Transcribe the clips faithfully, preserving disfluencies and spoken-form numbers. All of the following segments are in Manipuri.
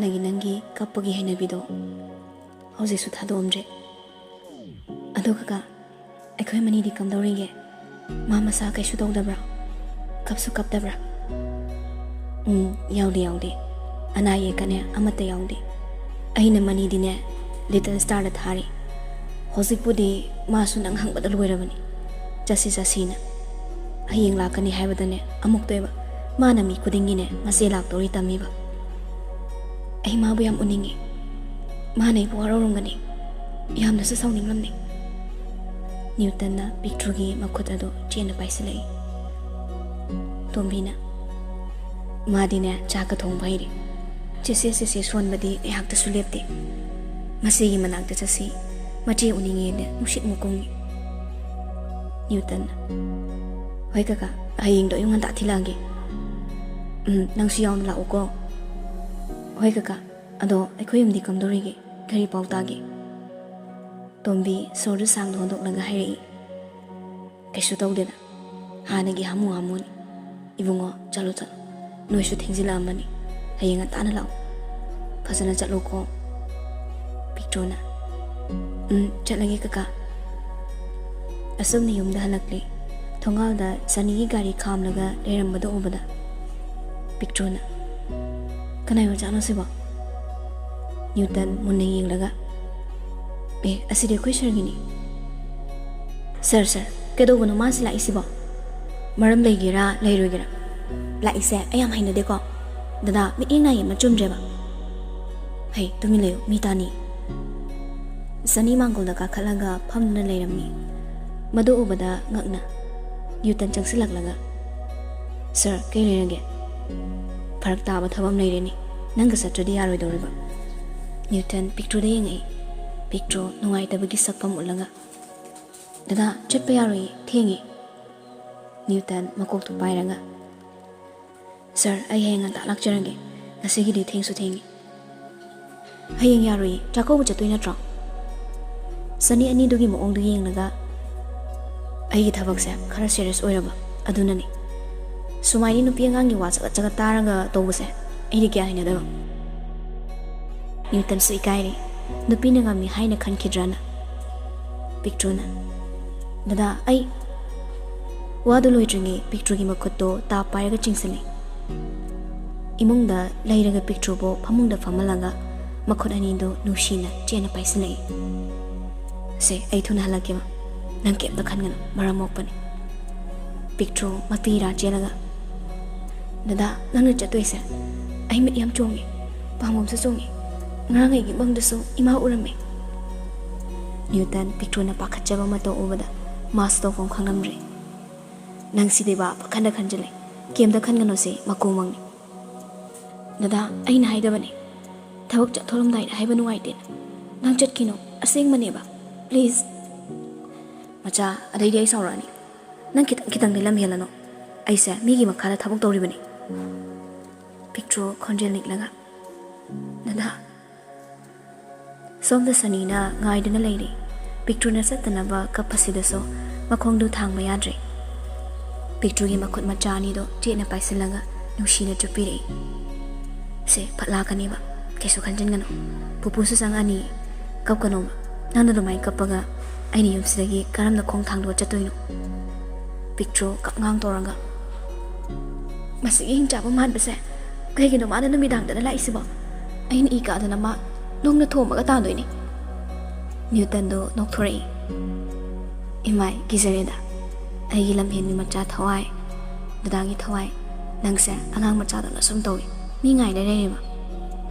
ꯅꯪꯒꯤ ꯅꯪꯒꯤ ꯀꯞꯄꯒꯤ ꯍꯩꯅꯕꯤꯗꯣ ꯍꯧꯖꯤꯛꯁꯨ ꯊꯥꯗꯣꯛꯑꯝꯗ꯭ꯔꯦ꯫ ꯑꯗꯣ ꯀꯀꯥ, ꯑꯩꯈꯣꯏ ꯃꯅꯤꯗꯤ ꯀꯝꯗꯧꯔꯤꯒꯦ? ꯃꯥ ꯃꯁꯥ ꯀꯩꯁꯨ ꯇꯧꯗꯕ꯭ꯔꯥ? ꯀꯞꯁꯨ ꯀꯞꯇꯕ꯭ꯔꯥ? ꯎꯝ, ꯌꯥꯎꯗꯦ, ꯌꯥꯎꯗꯦ꯫ ꯑꯅꯥ ꯑꯌꯦꯛꯀꯅꯦ ꯑꯃꯠꯇ ꯌꯥꯎꯗꯦ꯫ ꯑꯩꯅ ꯃꯅꯤꯗꯤꯅꯦ ꯂꯤꯇꯜ ꯁ꯭ꯇꯥꯔꯗ ꯊꯥꯔꯤ꯫ ꯍꯧꯖꯤꯛꯄꯨꯗꯤ ꯃꯥꯁꯨ ꯅꯪ ꯍꯪꯕꯗ ꯂꯣꯏꯔꯕꯅꯤ꯫ ꯆꯠꯁꯤ ꯆꯠꯁꯤꯅ꯫ ꯍꯌꯦꯡ ꯂꯥꯛꯀꯅꯤ ꯍꯥꯏꯕꯗꯅꯦ ꯑꯃꯨꯛꯇꯣꯏꯕ꯫ ꯃꯥꯅ ꯃꯤ ꯈꯨꯗꯤꯡꯒꯤꯅꯦ ꯃꯆꯦ ꯂꯥꯛꯇꯧꯔꯤ ꯇꯝꯃꯤꯕ꯫ ꯑꯩ ꯃꯥꯕꯨ ꯌꯥꯝ ꯎꯅꯤꯡꯉꯤ꯫ ꯃꯥꯅ ꯑꯩꯕꯨ ꯋꯥꯔꯧꯔꯝꯒꯅꯤ꯫ ꯌꯥꯝꯅꯁꯨ ꯁꯥꯎꯅꯤꯡꯂꯝꯅꯤ꯫ ꯅ꯭ꯌꯨꯇꯟꯅ ꯄꯤꯛꯇ꯭ꯔꯨꯒꯤ ꯃꯈꯨꯠ ꯑꯗꯨ ꯆꯦꯠꯅ ꯄꯥꯏꯁꯤꯜꯂꯛꯏ꯫ ꯇꯣꯝꯕꯤꯅ, "ꯃꯥꯗꯤꯅꯦ ꯆꯥꯛꯀ ꯊꯣꯡꯕ ꯍꯩꯔꯦ꯫ ꯆꯦꯆꯦ, ꯆꯦꯆꯦ ꯁꯣꯟꯕꯗꯤ ꯉꯥꯏꯍꯥꯛꯇꯁꯨ ꯂꯦꯞꯇꯦ꯫ ꯃꯆꯦꯒꯤ ꯃꯅꯥꯛꯇ ꯆꯠꯁꯤ, ꯃꯆꯦ ꯎꯅꯤꯡꯉꯦꯅ ꯅꯨꯡꯁꯤꯠ ꯃꯨꯛ ꯀꯨꯝꯉꯤ꯫" ꯅ꯭ꯌꯨꯇꯟꯅ, "ꯍꯣꯏ ꯀꯀꯥ, ꯍꯌꯦꯡꯗꯣ ꯑꯌꯨꯛ ꯉꯟꯇꯥ ꯊꯤꯜꯂꯛꯑꯒꯦ꯫ ꯎꯝ, ꯅꯪꯁꯨ ꯌꯥꯎꯅ ꯂꯥꯛꯎꯀꯣ꯫" "ꯍꯣꯏ ꯀꯀꯥ, ꯑꯗꯣ ꯑꯩꯈꯣꯏ ꯌꯨꯝꯗꯤ ꯀꯝꯗꯧꯔꯤꯒꯦ? ꯀꯔꯤ ꯄꯥꯎ ꯇꯥꯒꯦ?" ꯇꯣꯝꯕꯤ ꯁꯣꯔꯗꯨ ꯁꯥꯡꯅ ꯍꯣꯟꯗꯣꯛꯂꯒ ꯍꯥꯏꯔꯛꯏ꯫ "ꯀꯩꯁꯨ ꯇꯧꯗꯦꯗ, ꯍꯥꯟꯅꯒꯤ ꯍꯥꯃꯨ ꯍꯥꯃꯨꯅꯤ꯫ ꯏꯕꯨꯡꯉꯣ, ꯆꯠꯂꯣ ꯆꯠꯂꯣ, ꯅꯣꯏꯁꯨ ꯊꯦꯡꯖꯤꯜꯂꯛꯑꯝꯃꯅꯤ꯫ ꯍꯌꯦꯡ ꯉꯟꯇꯥꯅ ꯂꯥꯛꯑꯣ꯫ ꯐꯖꯅ ꯆꯠꯂꯨꯀꯣ꯫" ꯄꯤꯛꯇ꯭ꯔꯨꯅ, "ꯎꯝ, ꯆꯠꯂꯒꯦ ꯀꯀꯥ꯫" ꯑꯁꯨꯝꯅ ꯌꯨꯝꯗ ꯍꯜꯂꯛꯂꯦ꯫ ꯊꯣꯡꯒꯥꯜꯗ ꯁꯅꯤꯒꯤ ꯒꯥꯔꯤ ꯈꯥꯝꯂꯒ ꯂꯩꯔꯝꯕꯗꯨ ꯎꯕꯗ ꯄꯤꯛꯇ꯭ꯔꯨꯅ, "ꯀꯅꯥꯏ ꯃꯆꯥꯅꯣ ꯁꯤꯕꯣ?" ꯅ꯭ꯌꯨꯇꯟ ꯃꯨꯟꯅ ꯌꯦꯡꯂꯒ, "ꯑꯦ, ꯑꯁꯤꯗꯤ ꯑꯩꯈꯣꯏ ꯁꯥꯔꯒꯤꯅꯤ꯫" "ꯁꯥꯔ, ꯁꯥꯔ, ꯀꯩꯗꯧꯕꯅꯣ ꯃꯥꯁꯤ ꯂꯥꯛꯏꯁꯤꯕꯣ? ꯃꯔꯝ ꯂꯩꯒꯦꯔꯥ ꯂꯩꯔꯣꯏꯒꯦꯔꯥ? ꯂꯥꯛꯏꯁꯦ ꯑꯩ ꯌꯥꯝ ꯍꯩꯅꯗꯦꯀꯣ꯫ ꯗꯗꯥ, ꯃꯤꯠꯌꯦꯡ ꯅꯥꯌꯦ ꯑꯃ ꯆꯨꯝꯗ꯭ꯔꯦꯕ꯫" "ꯍꯩ, ꯇꯨꯃꯤꯟ ꯂꯩꯌꯨ, ꯃꯤ ꯇꯥꯅꯤ꯫" ꯁꯅꯤ ꯃꯥꯡꯒꯣꯜꯗ ꯀꯥꯈꯠꯂꯒ ꯐꯝꯗꯨꯅ ꯂꯩꯔꯝꯃꯤ꯫ ꯃꯗꯨ ꯎꯕꯗ ꯉꯛꯅ ꯅ꯭ꯌꯨꯇꯟ ꯆꯪꯁꯤꯜꯂꯛꯂꯒ, "ꯁꯥꯔ, ꯀꯩ ꯂꯩꯔꯒꯦ?" "ꯐꯔꯛ ꯇꯥꯕ ꯊꯕꯛ ꯑꯃ ꯂꯩꯔꯦꯅꯦ꯫ ꯅꯪꯒ ꯆꯠꯇ꯭ꯔꯗꯤ ꯌꯥꯔꯣꯏꯗꯧꯔꯤꯕ꯫" ꯅ꯭ꯌꯨꯇꯟ ꯄꯤꯛꯇ꯭ꯔꯨꯗ ꯌꯦꯡꯉꯛꯏ꯫ ꯄꯤꯛꯇ꯭ꯔꯨ ꯅꯨꯡꯉꯥꯏꯇꯕꯒꯤ ꯁꯛꯐꯝ ꯎꯠꯂꯒ, "ꯗꯗꯥ, ꯆꯠꯄ ꯌꯥꯔꯣꯏꯌꯦ, ꯊꯦꯡꯉꯦ꯫" ꯅ꯭ꯌꯨꯇꯟ ꯃꯀꯣꯛꯇꯨ ꯄꯥꯏꯔꯒ, "ꯁꯥꯔ, ꯑꯩ ꯍꯌꯦꯡ ꯉꯟꯇꯥ ꯂꯥꯛꯆꯔꯒꯦ꯫ ꯉꯁꯤꯒꯤꯗꯤ ꯊꯦꯡꯁꯨ ꯊꯦꯡꯉꯦ꯫" "ꯍꯌꯦꯡ ꯌꯥꯔꯣꯏꯌꯦ, ꯆꯥꯛꯀꯧꯕ ꯆꯠꯇꯣꯏ ꯅꯠꯇ꯭ꯔꯣ?" ꯁꯅꯤ ꯑꯅꯤꯗꯨꯒꯤ ꯃꯑꯣꯡꯗꯨ ꯌꯦꯡꯂꯒ, "ꯑꯩꯒꯤ ꯊꯕꯛꯁꯦ ꯈꯔ ꯁꯦꯔꯤꯌꯁ ꯑꯣꯏꯔꯕ, ꯑꯗꯨꯅꯅꯤ꯫ ꯁꯨꯃꯥꯏꯅ ꯅꯨꯄꯤ ꯑꯉꯥꯡꯒꯤ ꯋꯥ ꯆꯒꯠ ꯆꯒꯠ ꯇꯥꯔꯒ ꯇꯧꯕꯁꯦ ꯑꯩꯗꯤ ꯀꯌꯥ ꯍꯩꯅꯗꯕ꯫" ꯅ꯭ꯌꯨꯇꯟꯁꯨ ꯏꯀꯥꯏꯔꯦ꯫ ꯅꯨꯄꯤꯅ ꯉꯝꯃꯤ ꯍꯥꯏꯅ ꯈꯟꯈꯤꯗ꯭ꯔꯅ? ꯄꯤꯛꯇ꯭ꯔꯨꯅ, "ꯗꯗꯥ, ꯑꯩ..." ꯋꯥꯗꯨ ꯂꯣꯏꯗ꯭ꯔꯤꯉꯩ ꯄꯤꯛꯇ꯭ꯔꯨꯒꯤ ꯃꯈꯨꯠꯇꯣ ꯇꯥꯞ ꯄꯥꯏꯔꯒ ꯆꯤꯡꯁꯤꯜꯂꯤ꯫ ꯏꯃꯨꯡꯗ ꯂꯩꯔꯒ ꯄꯤꯛꯇ꯭ꯔꯨꯕꯨ ꯐꯃꯨꯡꯗ ꯐꯝꯍꯜꯂꯒ ꯃꯈꯨꯠ ꯑꯅꯤꯗꯨ ꯅꯨꯡꯁꯤꯅ ꯆꯦꯠꯅ ꯄꯥꯏꯁꯤꯜꯂꯛꯏ꯫ "ꯁꯦ, ꯑꯩ ꯊꯨꯅ ꯍꯜꯂꯛꯀꯦꯕ꯫ ꯅꯪ ꯀꯩꯝꯇ ꯈꯟꯒꯅꯨ, ꯃꯔꯝ ꯃꯣꯛꯄꯅꯤ꯫" ꯄꯤꯛꯇ꯭ꯔꯨ ꯃꯄꯤ ꯏꯔꯥ ꯆꯦꯜꯂꯒ, "ꯗꯗꯥ, ꯅꯪꯅ ꯆꯠꯇꯣꯏꯁꯦ ꯑꯩ ꯃꯤꯠ ꯌꯥꯝ ꯆꯣꯡꯉꯦ, ꯄꯥꯝꯕꯣꯝꯁꯨ ꯆꯣꯡꯉꯦ, ꯉꯔꯥꯡ ꯑꯩꯒꯤ ꯃꯪꯗꯁꯨ ꯏꯃꯥ ꯎꯔꯝꯃꯦ꯫" ꯅ꯭ꯌꯨꯇꯟ ꯄꯤꯛꯇ꯭ꯔꯨꯅ ꯄꯥꯈꯠꯆꯕ ꯃꯇꯧ ꯎꯕꯗ ꯃꯥꯁꯨ ꯇꯧꯐꯝ ꯈꯪꯂꯝꯗ꯭ꯔꯦ꯫ "ꯅꯪ ꯁꯤꯗꯩꯕ ꯄꯥꯈꯟꯗ ꯈꯟꯖꯤꯜꯂꯦ, ꯀꯩꯝꯇ ꯈꯟꯒꯅꯨꯁꯦ, ꯃꯀꯨ ꯃꯪꯅꯤ꯫" "ꯗꯗꯥ, ꯑꯩꯅ ꯍꯥꯏꯗꯕꯅꯦ, ꯊꯕꯛ ꯆꯠꯊꯣꯛꯂꯝꯗꯥꯏꯗ ꯍꯥꯏꯕ ꯅꯨꯡꯉꯥꯏꯇꯦꯅ꯫ ꯅꯪ ꯆꯠꯈꯤꯅꯣ, ꯑꯁꯦꯡꯕꯅꯦꯕ, please꯫" "ꯃꯆꯥ, ꯑꯗꯩꯗꯤ ꯑꯩ ꯁꯥꯎꯔꯛꯑꯅꯤ꯫ ꯅꯪ ꯈꯤꯇꯪ ꯈꯤꯇꯪꯗꯤ ꯂꯝ ꯍꯦꯜꯂꯅꯣ꯫ ꯑꯩꯁꯦ ꯃꯤꯒꯤ ꯃꯈꯥꯗ ꯊꯕꯛ ꯇꯧꯔꯤꯕꯅꯤ꯫" ꯄꯤꯛꯇ꯭ꯔꯨ ꯈꯣꯟꯖꯦꯜ ꯅꯤꯛꯂꯒ, "ꯗꯗꯥ꯫" ꯁꯣꯝꯗ ꯁꯅꯤꯅ ꯉꯥꯏꯗꯨꯅ ꯂꯩꯔꯤ꯫ ꯄꯤꯛꯇ꯭ꯔꯨꯅ ꯆꯠꯇꯅꯕ ꯀꯞꯄꯁꯤꯗꯁꯨ ꯃꯈꯣꯡꯗꯨ ꯊꯥꯡꯕ ꯌꯥꯗ꯭ꯔꯦ꯫ ꯄꯤꯛꯇ꯭ꯔꯨꯒꯤ ꯃꯈꯨꯠ ꯃꯆꯥ ꯑꯅꯤꯗꯣ ꯆꯦꯠꯅ ꯄꯥꯏꯁꯤꯜꯂꯒ ꯅꯨꯡꯁꯤꯅ ꯆꯨꯞꯄꯤꯔꯛꯏ꯫ "ꯁꯦ, ꯐꯠ ꯂꯥꯛꯀꯅꯦꯕ, ꯀꯩꯁꯨ ꯈꯟꯖꯤꯟꯒꯅꯨ꯫ ꯄꯨꯄꯨꯁꯨ ꯆꯪꯉꯛꯑꯅꯤ꯫ ꯀꯞꯀꯅꯣꯕ꯫ ꯅꯪꯅ ꯑꯗꯨꯃꯥꯏꯅ ꯀꯞꯄꯒ ꯑꯩꯅ ꯌꯨꯝꯁꯤꯗꯒꯤ ꯀꯔꯝꯅ ꯈꯣꯡ ꯊꯥꯡꯗꯣꯛꯑ ꯆꯠꯇꯣꯏꯅꯣ?" ꯄꯤꯛꯇ꯭ꯔꯨ ꯀꯞꯉꯥꯡ ꯇꯧꯔꯒ, "ꯃꯁꯤꯒꯤ ꯍꯤꯡꯆꯥꯕ ꯃꯥꯟꯕꯁꯦ, ꯀꯩꯒꯤꯅꯣ ꯃꯥꯅ ꯅꯨꯃꯤꯗꯥꯡꯗꯅ ꯂꯥꯛꯏꯁꯤꯕꯣ? ꯑꯩꯅ ꯏ ꯀꯥꯗꯅ ꯃꯥ ꯅꯨꯡꯅ ꯊꯣꯝꯃꯒ ꯇꯥꯟꯗꯣꯏꯅꯤ꯫" ꯅ꯭ꯌꯨꯇꯟꯗꯣ ꯅꯣꯛꯊꯣꯔꯛꯏ꯫ "ꯏꯃꯥꯏ, ꯀꯤꯖꯔꯦꯗ꯫ ꯑꯩꯒꯤ ꯂꯝꯍꯦꯟꯕꯤ ꯃꯆꯥ ꯊꯋꯥꯏ, ꯗꯗꯥꯒꯤ ꯊꯋꯥꯏ, ꯅꯪꯁꯦ ꯑꯉꯥꯡ ꯃꯆꯥꯗꯧꯅ ꯁꯨꯝ ꯇꯧꯏ꯫ ꯃꯤ ꯉꯥꯏꯔ ꯂꯩꯔꯦꯕ꯫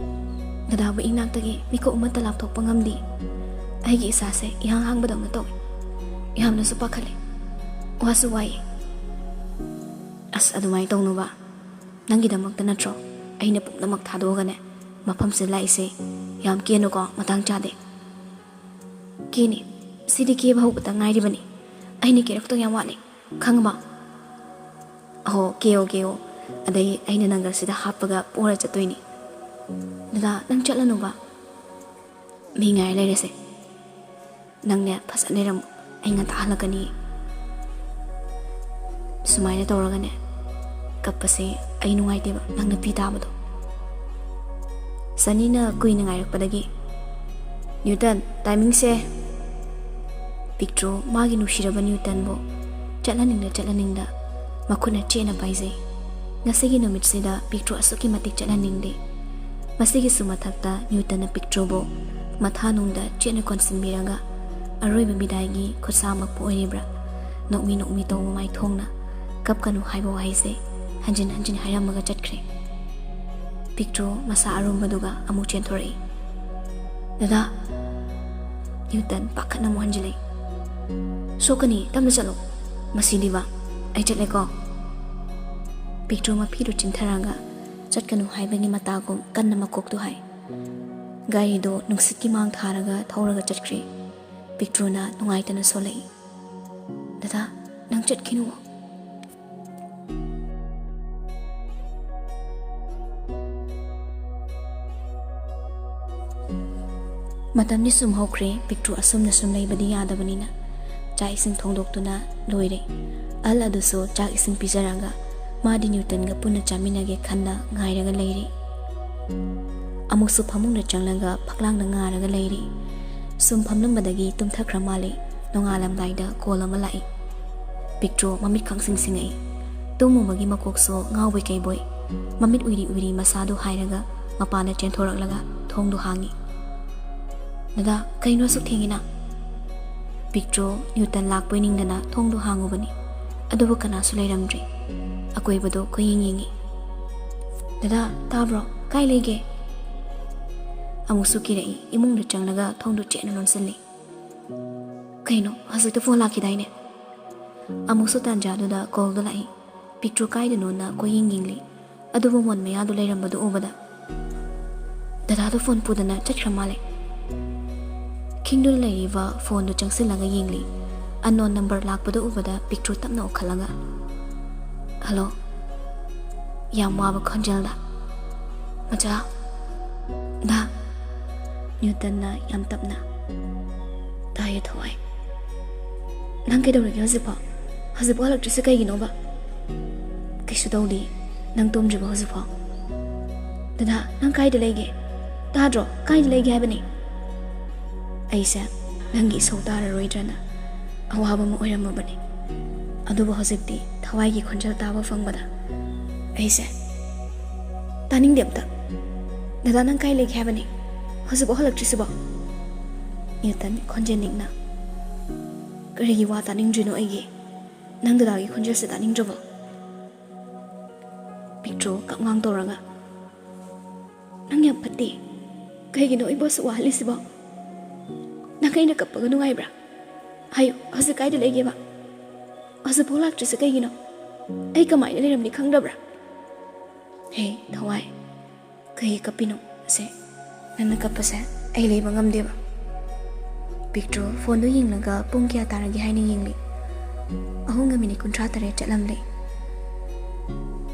ꯗꯗꯥꯕꯨ ꯏꯅꯥꯛꯇꯒꯤ ꯃꯤꯀꯨꯞ ꯑꯃꯠꯇ ꯂꯥꯞꯊꯣꯛꯄ ꯉꯝꯗꯦ꯫ ꯑꯩꯒꯤ ꯏꯁꯥꯁꯦ ꯏꯍꯥꯡ ꯍꯥꯡꯕꯗꯧꯅ ꯇꯧꯏ꯫ ꯌꯥꯝꯅꯁꯨ ꯄꯥꯈꯠꯂꯦ꯫ ꯋꯥꯁꯨ ꯋꯥꯏꯌꯦ꯫" "ꯑꯁ, ꯑꯗꯨꯃꯥꯏꯅ ꯇꯧꯅꯨꯕ꯫ ꯅꯪꯒꯤꯗꯃꯛꯇ ꯅꯠꯇ꯭ꯔꯣ ꯑꯩꯅ ꯄꯨꯝꯅꯃꯛ ꯊꯥꯗꯣꯛꯑꯒꯅꯦ ꯃꯐꯝꯁꯤꯗ ꯂꯥꯛꯏꯁꯦ? ꯌꯥꯝ ꯀꯦꯅꯨꯀꯣ, ꯃꯇꯥꯡ ꯆꯥꯗꯦ꯫" "ꯀꯦꯅꯤ, ꯁꯤꯗꯤ ꯀꯦꯕ ꯍꯧꯕꯇ ꯉꯥꯏꯔꯤꯕꯅꯤ꯫ ꯑꯩꯅ ꯀꯦꯔꯛꯇꯧ ꯌꯥꯝ ꯋꯥꯠꯂꯤ, ꯈꯪꯉꯕ?" "ꯑꯍꯣ, ꯀꯦꯌꯣ, ꯀꯦꯌꯣ꯫ ꯑꯗꯩ ꯑꯩꯅ ꯅꯪꯒ ꯁꯤꯗ ꯍꯥꯞꯄꯒ ꯄꯣꯔ ꯆꯠꯇꯣꯏꯅꯤ꯫" "ꯗꯗꯥ, ꯅꯪ ꯆꯠꯂꯅꯨꯕ꯫ ꯃꯤ ꯉꯥꯏ ꯂꯩꯔꯁꯦ꯫ ꯅꯪꯅꯦ ꯐꯖꯅ ꯂꯩꯔꯝꯃꯨ, ꯑꯩ ꯉꯟꯇꯥ ꯍꯜꯂꯛꯀꯅꯤ꯫" ꯁꯨꯃꯥꯏꯅ ꯇꯧꯔꯒꯅꯦ ꯀꯞꯄꯁꯦ ꯑꯩ ꯅꯨꯡꯉꯥꯏꯇꯦꯕ, ꯅꯪꯅ ꯄꯤ ꯇꯥꯕꯗꯣ꯫ ꯁꯅꯤꯅ ꯀꯨꯏꯅ ꯉꯥꯏꯔꯛꯄꯗꯒꯤ, "ꯅ꯭ꯌꯨꯇꯟ, ꯇꯥꯏꯃꯤꯡꯁꯦ!" ꯄꯤꯛꯇ꯭ꯔꯨ ꯃꯥꯒꯤ ꯅꯨꯡꯁꯤꯔꯕ ꯅ꯭ꯌꯨꯇꯟꯕꯨ ꯆꯠꯍꯟꯅꯤꯡꯗ ꯆꯠꯍꯟꯅꯤꯡꯗ ꯃꯈꯨꯠꯅ ꯆꯦꯠꯅ ꯄꯥꯏꯖꯩ꯫ ꯉꯁꯤꯒꯤ ꯅꯨꯃꯤꯠꯁꯤꯗ ꯄꯤꯛꯇ꯭ꯔꯨ ꯑꯁꯨꯛꯀꯤ ꯃꯇꯤꯛ ꯆꯠꯍꯟꯅꯤꯡꯗꯦ꯫ ꯃꯁꯤꯒꯤꯁꯨ ꯃꯊꯛꯇ ꯅ꯭ꯌꯨꯇꯟꯅ ꯄꯤꯛꯇ꯭ꯔꯨꯕꯨ ꯃꯊꯥꯅꯨꯡꯗ ꯆꯦꯠꯅ ꯀꯣꯟꯁꯤꯟꯕꯤꯔꯒ ꯑꯔꯣꯏꯕ ꯕꯤꯗꯥꯏꯒꯤ ꯈꯨꯠꯁꯥꯃꯛꯄꯨ ꯑꯣꯏꯔꯤꯕ꯭ꯔꯥ? ꯅꯣꯛꯃꯤ ꯅꯣꯛꯃꯤ ꯇꯧꯕ ꯃꯥꯏꯊꯣꯡꯅ ꯀꯞꯀꯅꯨ ꯍꯥꯏꯕ ꯋꯥꯍꯩꯁꯦ ꯍꯟꯖꯤꯟ ꯍꯟꯖꯤꯟ ꯍꯥꯏꯔꯝꯃꯒ ꯆꯠꯈ꯭ꯔꯦ꯫ ꯄꯤꯛꯇ꯭ꯔꯨ ꯃꯁꯥ ꯑꯔꯨꯝꯕꯗꯨꯒ ꯑꯃꯨꯛ ꯆꯦꯟꯊꯣꯔꯛꯏ꯫ "ꯗꯗꯥ!" ꯅ꯭ꯌꯨꯇꯟ ꯄꯥꯈꯠꯅ ꯑꯃꯨꯛ ꯍꯟꯖꯤꯜꯂꯛꯏ꯫ "ꯁꯣꯛꯀꯅꯤ, ꯇꯞꯅ ꯆꯠꯂꯣ꯫ ꯃꯁꯤꯗꯤꯕ, ꯑꯩ ꯆꯠꯂꯦꯀꯣ꯫" ꯄꯤꯛꯇ꯭ꯔꯨ ꯃꯐꯤꯗꯨ ꯆꯤꯡꯊꯔꯒ ꯆꯠꯀꯅꯨ ꯍꯥꯏꯕꯒꯤ ꯃꯇꯥꯒꯨꯝ ꯀꯟꯅ ꯃꯀꯣꯛꯇꯨ ꯍꯥꯏ꯫ ꯒꯥꯔꯤꯗꯨ ꯅꯨꯡꯁꯤꯠꯀꯤ ꯃꯥꯡ ꯊꯥꯔꯒ ꯊꯧꯔꯒ ꯆꯠꯈ꯭ꯔꯦ꯫ ꯄꯤꯛꯇ꯭ꯔꯨꯅ ꯅꯨꯡꯉꯥꯏꯇꯅ ꯁꯣꯜꯂꯛꯏ꯫ "ꯗꯗꯥ, ꯅꯪ ꯆꯠꯈꯤꯅꯨ꯫" ꯃꯇꯝꯗꯤ ꯁꯨꯝ ꯍꯧꯈ꯭ꯔꯦ꯫ ꯄꯤꯛꯇ꯭ꯔꯨ ꯑꯁꯨꯝꯅ ꯁꯨꯝ ꯂꯩꯕꯗꯤ ꯌꯥꯗꯕꯅꯤꯅ ꯆꯥꯛ ꯏꯁꯤꯡ ꯊꯣꯡꯗꯣꯛꯇꯨꯅ ꯂꯣꯏꯔꯦ꯫ ꯑꯍꯜ ꯑꯗꯨꯁꯨ ꯆꯥꯛ ꯏꯁꯤꯡ ꯄꯤꯖꯔꯒ ꯃꯥꯗꯤ ꯅ꯭ꯌꯨꯇꯟꯒ ꯄꯨꯟꯅ ꯆꯥꯃꯤꯟꯅꯒꯦ ꯈꯟꯅ ꯉꯥꯏꯔꯒ ꯂꯩꯔꯤ꯫ ꯑꯃꯨꯛꯁꯨ ꯐꯃꯨꯡꯗ ꯆꯪꯂꯒ ꯐꯛꯂꯥꯡꯗ ꯉꯥꯔꯒ ꯂꯩꯔꯤ꯫ ꯁꯨꯝ ꯐꯝꯂꯝꯕꯗꯒꯤ ꯇꯨꯝꯊꯈ꯭ꯔ ꯃꯥꯜꯂꯦ꯫ ꯅꯣꯡꯉꯥꯜꯂꯝꯗꯥꯏꯗ ꯀꯣꯜ ꯑꯃ ꯂꯥꯛꯏ꯫ ꯄꯤꯛꯇ꯭ꯔꯨ ꯃꯃꯤꯠ ꯈꯪꯁꯤꯡ ꯁꯤꯡꯉꯛꯏ꯫ ꯇꯨꯝꯃꯨꯕꯒꯤ ꯃꯀꯣꯛꯁꯨ ꯉꯥꯎꯕꯣꯏ ꯀꯩꯕꯣꯏ ꯃꯃꯤꯠ ꯎꯏꯔꯤ ꯎꯏꯔꯤ ꯃꯁꯥꯗꯨ ꯍꯥꯏꯔꯒ ꯃꯄꯥꯟꯗ ꯆꯦꯟꯊꯣꯔꯛꯂꯒ ꯊꯣꯡꯗꯨ ꯍꯥꯡꯉꯤ꯫ "ꯗꯗꯥ, ꯀꯩꯅꯣ ꯑꯁꯨꯛ ꯊꯦꯡꯉꯤꯅ?" ꯄꯤꯛꯇ꯭ꯔꯨ ꯅ꯭ꯌꯨꯇꯟ ꯂꯥꯛꯄꯣꯏ ꯅꯤꯡꯗꯅ ꯊꯣꯡꯗꯨ ꯍꯥꯡꯉꯨꯕꯅꯤ꯫ ꯑꯗꯨꯕꯨ ꯀꯅꯥꯁꯨ ꯂꯩꯔꯝꯗ꯭ꯔꯤ꯫ ꯑꯀꯣꯏꯕꯗꯨ ꯀꯣꯏꯌꯦꯡ ꯌꯦꯡꯉꯤ꯫ "ꯗꯗꯥ, ꯇꯥꯕ꯭ꯔꯣ? ꯀꯥꯏ ꯂꯩꯒꯦ?" ꯑꯃꯨꯛꯁꯨ ꯀꯤꯔꯛꯏ꯫ ꯏꯃꯨꯡꯗ ꯆꯪꯂꯒ ꯊꯣꯡꯗꯨ ꯆꯦꯠꯅ ꯂꯣꯟꯁꯤꯜꯂꯤ꯫ "ꯀꯩꯅꯣ, ꯍꯧꯖꯤꯛꯇ ꯐꯣꯟ ꯂꯥꯛꯈꯤꯗꯥꯏꯅꯦ?" ꯑꯃꯨꯛꯁꯨ ꯇꯥꯟꯖꯥꯗꯨꯗ ꯀꯣꯜꯗꯨ ꯂꯥꯛꯏ꯫ ꯄꯤꯛꯇ꯭ꯔꯨ ꯀꯥꯏꯗꯅꯣꯅ ꯀꯣꯏꯌꯦꯡ ꯌꯦꯡꯂꯤ꯫ ꯑꯗꯨꯕꯨ ꯃꯣꯟ ꯃꯌꯥꯗꯨ ꯂꯩꯔꯝꯕꯗꯨ ꯎꯕꯗ, "ꯗꯗꯥꯗꯣ ꯐꯣꯟ ꯄꯨꯗꯅ ꯆꯠꯈ꯭ꯔ ꯃꯥꯜꯂꯦ꯫" ꯈꯤꯡꯗꯨꯅ ꯂꯩꯔꯤꯕ ꯐꯣꯟꯗꯨ ꯆꯪꯁꯤꯜꯂꯒ ꯌꯦꯡꯂꯤ꯫ ꯑꯟꯅꯣꯟ ꯅꯝꯕꯔ ꯂꯥꯛꯄꯗꯨ ꯎꯕꯗ ꯄꯤꯛꯇ꯭ꯔꯨ ꯇꯞꯅ ꯑꯣꯛꯈꯠꯂꯒ, "ꯍꯜꯂꯣ꯫" ꯌꯥꯝ ꯋꯥꯕ ꯈꯣꯟꯖꯦꯜꯗ, "ꯃꯆꯥ꯫" "ꯗꯥ꯫" ꯅ꯭ꯌꯨꯇꯟꯅ ꯌꯥꯝ ꯇꯞꯅ, "ꯇꯥꯏꯌꯦ ꯊꯋꯥꯏ꯫ ꯅꯪ ꯀꯩꯗꯧꯔꯒꯦ ꯍꯧꯖꯤꯛꯐꯥꯎ? ꯍꯧꯖꯤꯛꯐꯥꯎ ꯍꯜꯂꯛꯇ꯭ꯔꯤꯁꯦ ꯀꯩꯒꯤꯅꯣꯕ?" "ꯀꯩꯁꯨ ꯇꯧꯗꯦ꯫ ꯅꯪ ꯇꯨꯝꯗ꯭ꯔꯤꯕꯣ ꯍꯧꯖꯤꯛꯐꯥꯎ?" "ꯗꯗꯥ, ꯅꯪ ꯀꯥꯏꯗ ꯂꯩꯒꯦ?" ꯇꯥꯗ꯭ꯔꯣ? ꯀꯥꯏꯗ ꯂꯩꯒꯦ ꯍꯥꯏꯕꯅꯤ? ꯑꯩꯁꯦ ꯅꯪꯒꯤ ꯏꯁꯧ ꯇꯥꯔꯔꯣꯏꯗ꯭ꯔꯅ ꯑꯋꯥꯕ ꯑꯃ ꯑꯣꯏꯔꯝꯃꯕꯅꯤ꯫ ꯑꯗꯨꯕꯨ ꯍꯧꯖꯤꯛꯇꯤ ꯊꯋꯥꯏꯒꯤ ꯈꯣꯟꯖꯦꯜ ꯇꯥꯕ ꯐꯪꯕꯗ ꯑꯩꯁꯦ ꯇꯥꯅꯤꯡꯗꯦ ꯑꯝꯇ꯫ ꯗꯗꯥ, ꯅꯪ ꯀꯥꯏ ꯂꯩꯒꯦ ꯍꯥꯏꯕꯅꯤ? ꯍꯧꯖꯤꯛꯐꯥꯎ ꯍꯜꯂꯛꯇ꯭ꯔꯤꯁꯤꯕꯣ? ꯅ꯭ꯌꯨꯇꯟ ꯈꯣꯟꯖꯦꯜ ꯅꯤꯛꯅ, "ꯀꯔꯤꯒꯤ ꯋꯥ ꯇꯥꯅꯤꯡꯗ꯭ꯔꯤꯅꯣ ꯑꯩꯒꯤ? ꯅꯪ ꯗꯗꯥꯒꯤ ꯈꯣꯟꯖꯦꯜꯁꯦ ꯇꯥꯅꯤꯡꯗ꯭ꯔꯕꯣ?" ꯄꯤꯛꯇ꯭ꯔꯨ ꯀꯞꯉꯥꯡ ꯇꯧꯔꯒ, "ꯅꯪ ꯌꯥꯝ ꯐꯠꯇꯦ꯫ ꯀꯩꯒꯤꯅꯣ ꯑꯩꯕꯨ ꯑꯁꯨꯛ ꯋꯥꯍꯜꯂꯤꯁꯤꯕꯣ? ꯅꯪ ꯑꯩꯅ ꯀꯞꯄꯒ ꯅꯨꯡꯉꯥꯏꯕ꯭ꯔꯥ? ꯍꯥꯏꯌꯨ, ꯍꯧꯖꯤꯛ ꯀꯥꯏꯗ ꯂꯩꯒꯦꯕ? ꯍꯧꯖꯤꯛꯐꯥꯎ ꯂꯥꯛꯇ꯭ꯔꯤꯁꯦ ꯀꯩꯒꯤꯅꯣ? ꯑꯩ ꯀꯃꯥꯏꯅ ꯂꯩꯔꯝꯅꯤ ꯈꯪꯗꯕ꯭ꯔꯥ?" "ꯍꯦ ꯊꯋꯥꯏ, ꯀꯩꯒꯤ ꯀꯞꯄꯤꯅꯣ? ꯑꯁꯦ, ꯅꯪꯅ ꯀꯞꯄꯁꯦ ꯑꯩ ꯂꯩꯕ ꯉꯝꯗꯦꯕ꯫" ꯄꯤꯛꯇ꯭ꯔꯨ ꯐꯣꯟꯗꯨ ꯌꯦꯡꯂꯒ ꯄꯨꯡ ꯀꯌꯥ ꯇꯥꯔꯒꯦ ꯍꯥꯏꯅ ꯌꯦꯡꯂꯤ꯫ ꯑꯍꯨꯝꯒ ꯃꯤꯅꯤꯠ ꯀꯨꯟꯊ꯭ꯔꯥ ꯇꯔꯦꯠ ꯆꯠꯂꯝꯂꯦ꯫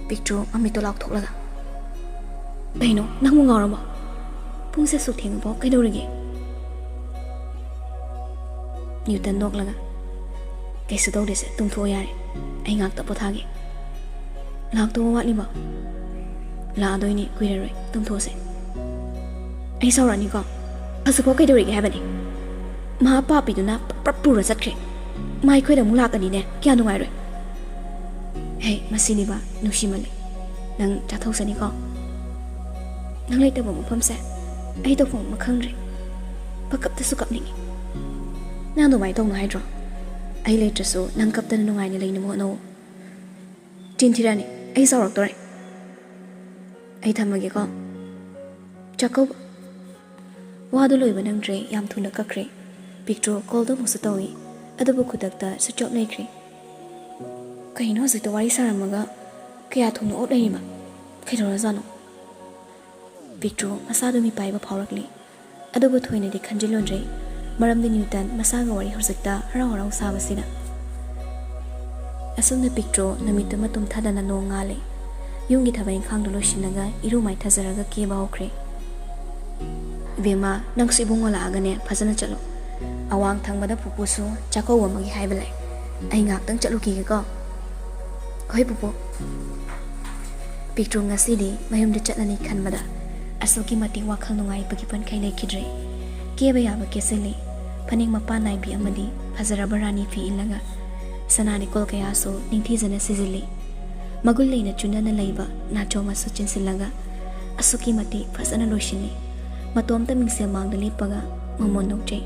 ꯄꯤꯛꯇ꯭ꯔꯨ ꯃꯃꯤꯠꯇꯣ ꯂꯥꯎꯊꯣꯛꯂꯒ, "ꯀꯩꯅꯣ, ꯅꯪꯕꯨ ꯉꯥꯎꯔꯕꯣ? ꯄꯨꯡꯁꯦ ꯑꯁꯨꯛ ꯊꯦꯡꯉꯕꯣ? ꯀꯩꯗꯧꯔꯒꯦ?" ꯅ꯭ꯌꯨꯇꯟ ꯅꯣꯛꯂꯒ, "ꯀꯩꯁꯨ ꯇꯧꯗꯦꯁꯦ, ꯇꯨꯝꯊꯣꯛꯑꯣ ꯌꯥꯔꯦ꯫ ꯑꯩ ꯉꯥꯛꯇ ꯄꯣꯊꯥꯒꯦ꯫" "ꯂꯥꯛꯇꯧꯕ ꯋꯥꯠꯂꯤꯕꯣ?" "ꯂꯥꯛꯑꯗꯣꯏꯅꯤ, ꯀꯨꯏꯔꯔꯣꯏ, ꯇꯨꯝꯊꯣꯛꯑꯁꯦ꯫" "ꯑꯩ ꯁꯥꯎꯔꯛꯑꯅꯤꯀꯣ꯫ ꯍꯧꯖꯤꯛꯐꯥꯎ ꯀꯩꯗꯧꯔꯤꯒꯦ ꯍꯥꯏꯕꯅꯤ? ꯃꯍꯥ ꯄꯥꯄꯤꯗꯨꯅ ꯄ꯭ꯔꯞ ꯄ꯭ꯔꯞ ꯄꯨꯔ ꯆꯠꯈ꯭ꯔꯦ꯫ ꯃꯥ ꯑꯩꯈꯣꯏꯗ ꯑꯃꯨꯛ ꯂꯥꯛꯀꯅꯤꯅꯦ, ꯀꯌꯥ ꯅꯨꯡꯉꯥꯏꯔꯣꯏ꯫" "ꯍꯦ, ꯃꯁꯤꯅꯤꯕ ꯅꯨꯡꯁꯤꯃꯜꯂꯦ꯫ ꯅꯪ ꯆꯥꯊꯣꯛꯁꯅꯤꯀꯣ꯫ ꯅꯪ ꯂꯩꯇꯕ ꯃꯐꯝꯁꯦ ꯑꯩ ꯇꯧꯐꯝ ꯑꯃ ꯈꯪꯗ꯭ꯔꯦ꯫ ꯄꯀꯞꯇꯁꯨ ꯀꯞꯅꯤꯡꯉꯤ꯫ ꯅꯪ ꯑꯗꯨꯃꯥꯏꯅ ꯇꯧꯅꯨ ꯍꯥꯏꯗ꯭ꯔꯣ? ꯑꯩ ꯂꯩꯇ꯭ꯔꯁꯨ ꯅꯪ ꯀꯞꯇꯅ ꯅꯨꯡꯉꯥꯏꯅ ꯂꯩꯅꯕ ꯍꯣꯠꯅꯧ꯫" "ꯆꯤꯟ ꯊꯤꯔꯛꯑꯅꯤ, ꯑꯩ ꯁꯥꯎꯔꯛꯇꯣꯔꯦ꯫ ꯑꯩ ꯊꯝꯃꯒꯦꯀꯣ꯫ ꯆꯥꯛꯀꯧꯕ꯫" ꯋꯥꯗꯨ ꯂꯣꯏꯕ ꯅꯪꯗ꯭ꯔꯦ, ꯌꯥꯝ ꯊꯨꯅ ꯀꯛꯈ꯭ꯔꯦ꯫ ꯄꯤꯛꯇ꯭ꯔꯨ ꯀꯣꯜꯗꯣ ꯑꯃꯨꯛꯁꯨ ꯇꯧꯏ, ꯑꯗꯨꯕꯨ ꯈꯨꯗꯛꯇ ꯁ꯭ꯋꯤꯆ ꯑꯣꯐ ꯂꯩꯈ꯭ꯔꯦ꯫ ꯀꯩꯅꯣ ꯍꯧꯖꯤꯛꯇ ꯋꯥꯔꯤ ꯁꯥꯔꯝꯃꯒ ꯀꯌꯥ ꯊꯨꯅ ꯑꯣꯐ ꯂꯩꯔꯤꯕ? ꯀꯩꯗꯧꯔꯖꯥꯠꯅꯣ? ꯄꯤꯛꯇ꯭ꯔꯨ ꯃꯁꯥꯗꯨ ꯃꯤꯄꯥꯏꯕ ꯐꯥꯎꯔꯛꯂꯤ꯫ ꯑꯗꯨꯕꯨ ꯊꯣꯏꯅꯗꯤ ꯈꯟꯖꯤꯜꯂꯨꯗ꯭ꯔꯦ, ꯃꯔꯝꯗꯤ ꯅ꯭ꯌꯨꯇꯟ ꯃꯁꯥꯒ ꯋꯥꯔꯤ ꯍꯧꯖꯤꯛꯇ ꯍꯔꯥꯎ ꯍꯔꯥꯎ ꯁꯥꯕꯁꯤꯗ꯫ ꯑꯁꯨꯝꯅ ꯄꯤꯛꯇ꯭ꯔꯨ ꯅꯨꯃꯤꯠꯇꯨꯃ ꯇꯨꯝꯊꯗꯅ ꯅꯣꯡ ꯉꯥꯜꯂꯦ꯫ ꯌꯨꯝꯒꯤ ꯊꯕꯛ ꯏꯪꯈꯥꯡꯗꯨ ꯂꯣꯏꯁꯤꯜꯂꯒ ꯏꯔꯨ ꯃꯥꯏꯊꯖꯔꯒ ꯀꯦꯕ ꯍꯧꯈ꯭ꯔꯦ꯫ "ꯏꯕꯦꯝꯃ, ꯅꯪꯁꯨ ꯏꯕꯨꯡꯉꯣ ꯂꯥꯛꯑꯒꯅꯦ ꯐꯖꯅ ꯆꯠꯂꯣ꯫ ꯑꯋꯥꯡ ꯊꯪꯕꯗ ꯄꯨꯄꯨꯁꯨ ꯆꯥꯛꯀꯧꯕ ꯑꯃꯒꯤ ꯍꯥꯏꯕ ꯂꯩ꯫ ꯑꯩ ꯉꯥꯛꯇꯪ ꯆꯠꯂꯨꯈꯤꯒꯦꯀꯣ꯫" "ꯍꯣꯏ ꯄꯨꯄꯨ꯫" ꯄꯤꯛꯇ꯭ꯔꯨ ꯉꯁꯤꯗꯤ ꯃꯌꯨꯝꯗ ꯆꯠꯂꯅꯤ ꯈꯟꯕꯗ ꯑꯁꯨꯛꯀꯤ ꯃꯇꯤꯛ ꯋꯥꯈꯜ ꯅꯨꯡꯉꯥꯏꯕꯒꯤ ꯄꯟꯈꯩ ꯂꯩꯈꯤꯗ꯭ꯔꯦ꯫ ꯀꯦꯕ ꯌꯥꯕ ꯀꯦꯁꯤꯜꯂꯤ꯫ ꯐꯅꯦꯛ ꯃꯄꯥꯟ ꯅꯥꯏꯕꯤ ꯑꯃꯗꯤ ꯐꯖꯔꯕ ꯔꯥꯅꯤ ꯐꯤ ꯏꯜꯂꯒ ꯁꯅꯥ ꯂꯤꯛꯀꯣꯜ ꯀꯌꯥꯁꯨ ꯅꯤꯡꯊꯤꯖꯅ ꯁꯤꯖꯤꯜꯂꯤ꯫ ꯃꯒꯨꯟ ꯂꯩꯅ ꯆꯨꯅꯅ ꯂꯩꯕ ꯅꯥꯆꯣꯝ ꯑꯃꯁꯨ ꯆꯤꯟꯁꯤꯜꯂꯒ ꯑꯁꯨꯛꯀꯤ ꯃꯇꯤꯛ ꯐꯖꯅ ꯂꯣꯏꯁꯤꯜꯂꯤ꯫ ꯃꯇꯣꯝꯇ ꯃꯤꯡꯁꯦꯜ ꯃꯥꯡꯗ ꯂꯦꯞꯄꯒ ꯃꯃꯣꯟ ꯅꯣꯛꯆꯩ꯫